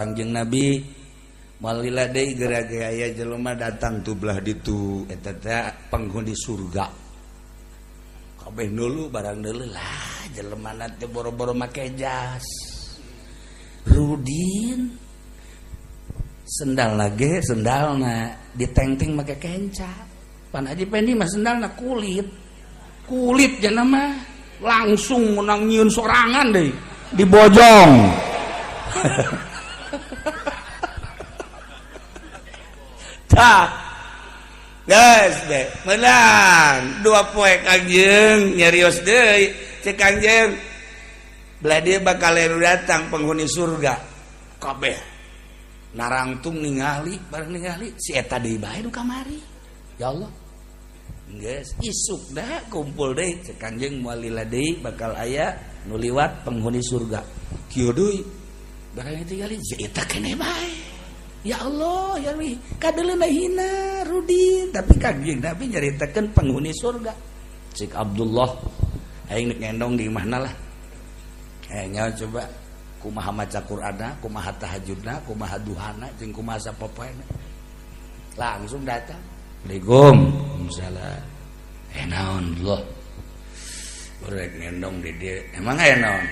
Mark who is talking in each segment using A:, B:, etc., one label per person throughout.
A: Kangjeng Nabi malila deui geura ge aya jelema datang tuh belah ditu eta teh penghuni surga. Kabeh dulu barang dulu lah jelema teh boro-boro make jas. Rudin sendal lagi sendalna ditengteng make kenca. Pan Haji Pendi mah sendalna kulit. Kulit jana mah langsung menang nyieun sorangan deui dibojong. Tah geus deh menang dua poe Kangjeng nyarios deui cek Kangjeng belah dia bakal datang penghuni surga kabeh narangtung ningali bareng ningali si eta deui bae nu kamari ya Allah geus isuk dah kumpul deui cek Kangjeng moal lila deui bakal aya nu liwat penghuni surga kieu deui barang tingali si eta keneh bae. Ya Allah, ya wi, kadeleuna hina Rudin, tapi Kangjeng Nabi nyaritakeun penghuni surga. Cik Abdullah, aing nek ngendong di imahna lah. Nyaho coba kumaha maca Qur'anna, kumaha tahajudna, kumaha duhana, jeung kumaha sapopoena. Langsung datang. Assalamualaikum. Waalaikumsalam. Naon Allah. Rek ngendong di dieu. Emang aya naon?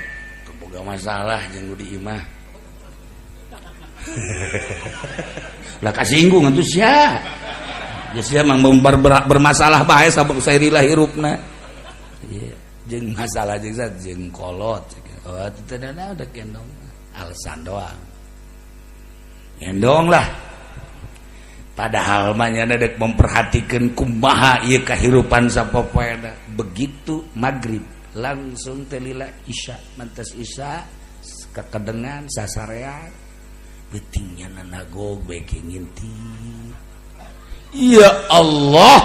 A: Boga masalah jeung di imah. Lah kasinggung atuh sia. Ya sia mang bermasalah bae sabab sairilah hirupna. Ieu jeung masalah jeung jeung kolot. Oh teu dana udah kendong alasan doang. Kendong lah. Padahal mah nya dek memperhatikeun kumaha ieu kahirupan sapopoena. Begitu magrib langsung teh lila isya, mantas isya kekedengan sasarean. Betingnya nanagog baik ngintip. Ya Allah,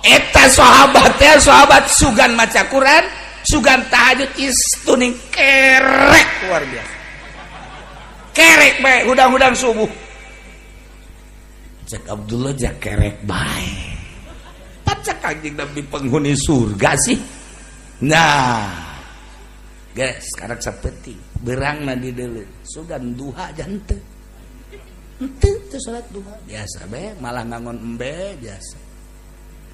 A: eta sahabat teh sahabat sugan maca Quran, sugan tahajud istuning kerek luar biasa. Kerek bae hudang-hudang subuh. Cek Abdullah jak kerek bae. Pacak Kangjeng Nabi penghuni surga sih. Nah, guys, sekarang sapeting berang na di deuleu sugan duha jante henteu teu salat duha biasa be malah ngangon embe biasa.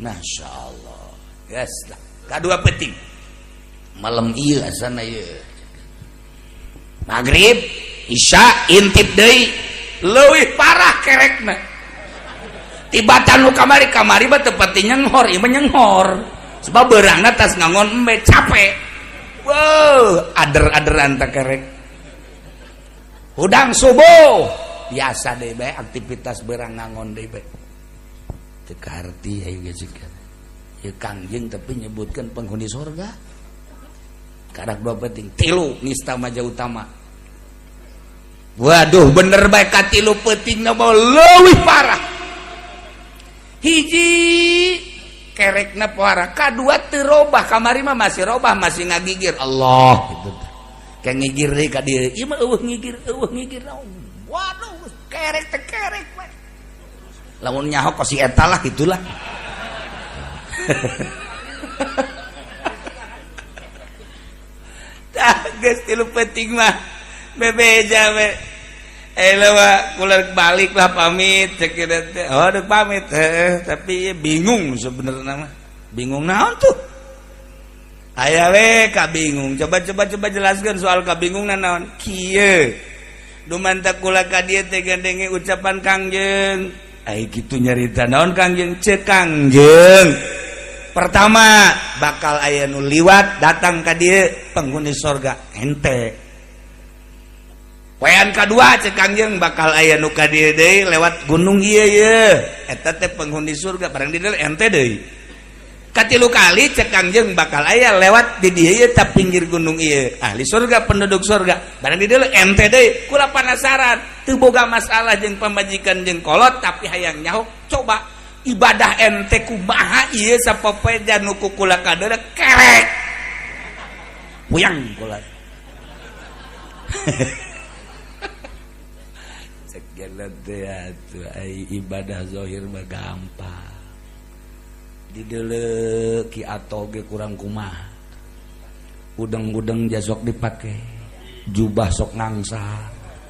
A: Masya Allah, guys lah kadua penting malam ieu asana ieu maghrib isya intip deui leuwih parah kerekna tibatan nu kamari kamari mah teu pati nyenghor ieu mah nyenghor sebab beurangna tas ngangon embe capek. Wow, ader-aderan tak kerek. Hudang subuh biasa deh bae aktivitas berang ngangon deh bae. Teu kaharti ayo geus ya Kangjeng tapi nyebutkan penghuni surga. Karak dua penting tilu nista maja utama. Waduh bener bae ka tilu pentingna mah leuwih parah. Hiji kerekna parah, kadua teu robah, kamari mah masih robah, masih ngagigir Allah gitu. Kayak ngigir deui ka dieu, ieu mah eueuh ngigir naon. Waduh, kerek teh kerek we. Lamun nyaho kos si eta lah itulah. Tah geus tilu penting mah bebeja we. Kula balik lah pamit cek teh. Oh dek pamit tapi bingung sebenarnya mah. Bingung naon tuh? Aya we ka bingung. Coba coba coba jelaskan soal kabingungna naon. Kieu. Dumanta kula ka dieu teh gandenge ucapan Kangjeng. Ai kitu nyarita naon Kangjeng? Ceuk Kangjeng. Pertama bakal aya nu liwat datang ka dieu penghuni sorga ente. Poean kadua cek Kangjeng bakal aya nu ka dieu deui lewat gunung ieu ye. Eta teh penghuni surga barang di dieu ente deui. Katilu kali cek Kangjeng bakal aya lewat di dieu ye ta pinggir gunung ieu. Ahli surga penduduk surga barang di dieu ente deui. Kula penasaran teu boga masalah jeung pamajikan jeung kolot tapi hayang nyaho coba ibadah ente kumaha ieu sapopoe janu ku kula kadeura kerek. Puyang kula. Ibadah zahir mah gampang dideuleu ki atoge kurang kumaha udeng-udeng jasok dipake jubah sok ngangsa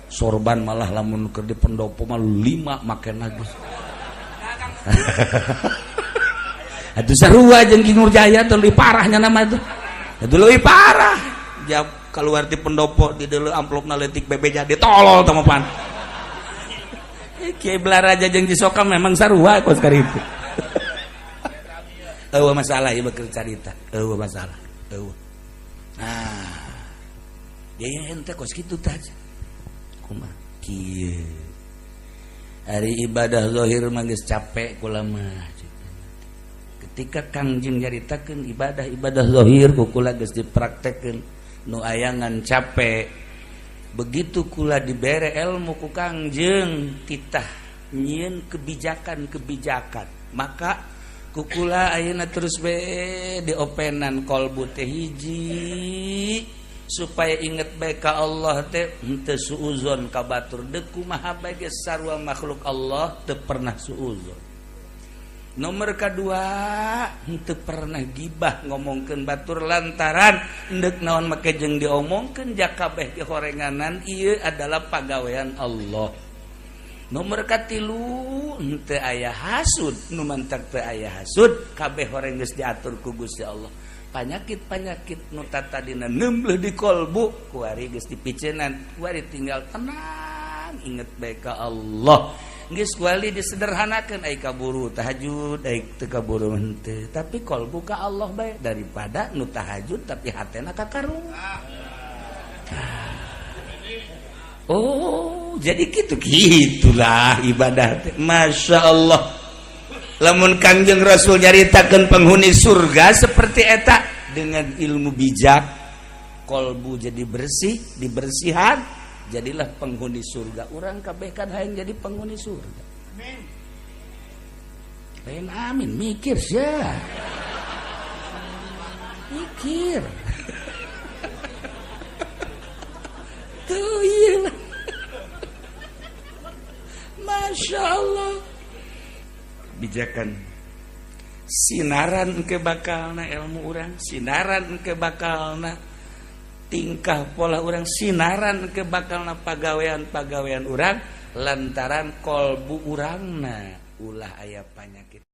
A: Sorban malah lamun keur di pendopo mah 5 makena geus. Atuh sarua jeung Ki Nurjaya teh leuwih parahnya nama itu. Itu leuwih parah. Jam keluar di pendopo di deuleu amplopna leutik bebeja ditolol teh mah pan. Kiai Balaraja jeung Cisoka memang sarua kos karitu. Eueuh masalah ieu keur carita. Eueuh masalah. Eueuh. Nah, dia ente kos kitu tah. Kumaha kieu. Ari ibadah zahir mah geus capek kula mah. Ketika Kangjeng nyaritakeun ibadah-ibadah zahir ku kula geus dipraktekkeun nu ayangan capek. Begitu kula dibere ilmu ku Kangjeng titah nyieun kebijakan-kebijakan, maka ku kula ayeuna terus be diopenan kolbu teh hiji supaya inget bae ka Allah teh henteu suuzon ka batur deuk kumaha bae geus sarua makhluk Allah teu pernah suuzon. Nomor kedua henteu pernah gibah ngomongkeun batur lantaran endek naon make jeung diomongkeun jakabeh dihorenganan ieu adalah pagawean Allah. Nomor katilu henteu aya hasud nu mantak teu aya hasud kabeh horeng geus diatur ku Gusti Allah. Panyakit-panyakit nu tatadina nembleh di kolbu kuari geus dipiceunan kuari tinggal tenang inget bae ka Allah. Geus kuali disederhanakeun ai kaburu tahajud ai teu kaburu henteu tapi kolbu ka Allah bae daripada nu tahajud tapi hatena ka karung. Oh, jadi gitu gitulah ibadah teh. Masya Allah. Lamun Kangjeng Rasul nyaritakeun penghuni surga seperti eta dengan ilmu bijak, kolbu jadi bersih, dibersihan, jadilah penghuni surga. Urang kabeh kan hayang jadi penghuni surga. Amin. Lain amin, mikir sia. Mikir. Tuh iya. Masya Allah. Bijakan sinaran ke bakalna ilmu urang, sinaran ke bakalna tingkah pola urang, sinaran ke bakalna pagawean-pagawean urang lantaran kolbu urangna ulah aya panyakit.